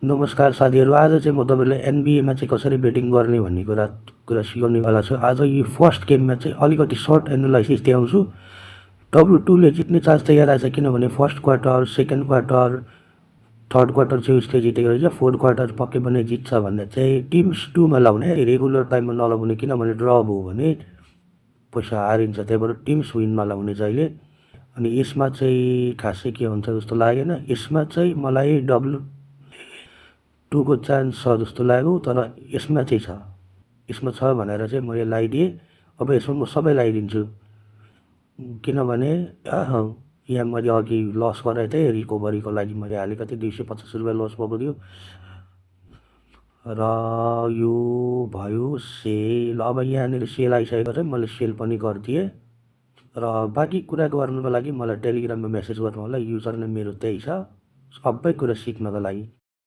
नमस्कार साथीहरू, आज चाहिँ म तपाईँलाई एनबिएमा चाहिँ कसरी बेटिङ गर्ने भन्ने कुरा सिकाउनेवाला छु। आज यो फर्स्ट गेममा चाहिँ अलिकति सर्ट एनालाइसिस देखाउँछु। W2ले जित्ने चान्स त यहाँ रहेछ, किनभने first quarter, second quarter, third quarter चाहिँ उसले जितेको रहेछ। फोर्थ क्वार्टर पक्कै पनि जित्छ भन्ने चाहिँ टिम्स 2मा लाउने, रेगुलर टाइममा नलाउने, किनभने ड्र भयो भने पैसा हारिन्छ। त्यही भएर टिम्स विनमा लाउने जहिले। अनि यसमा चाहिँ खासै के हुन्छ जस्तो लागेन। यसमा चाहिँ मलाई W2 को चान्स छ जस्तो लाग्यो, तर यसमा चाहिँ छ। यसमा छ भनेर चाहिँ मैले लगाइदिएँ। अब यसमा म सबै लगाइदिन्छु, किनभने यहाँ मैले अघि लस गराएको थिएँ। रिकभरीको लागि मैले हालेको थिएँ, 250 रुपियाँ लस भएको थियो। र यो भयो सेल। अब यहाँनिर सेल आइसकेको छ, मैले सेल पनि गरिदिएँ। र बाँकी कुरा गर्नुको लागि मलाई टेलिग्राममा मेसेज गर्नु होला। युजर नेम मेरो त्यही छ, सबै कुरा सिक्नको लागि।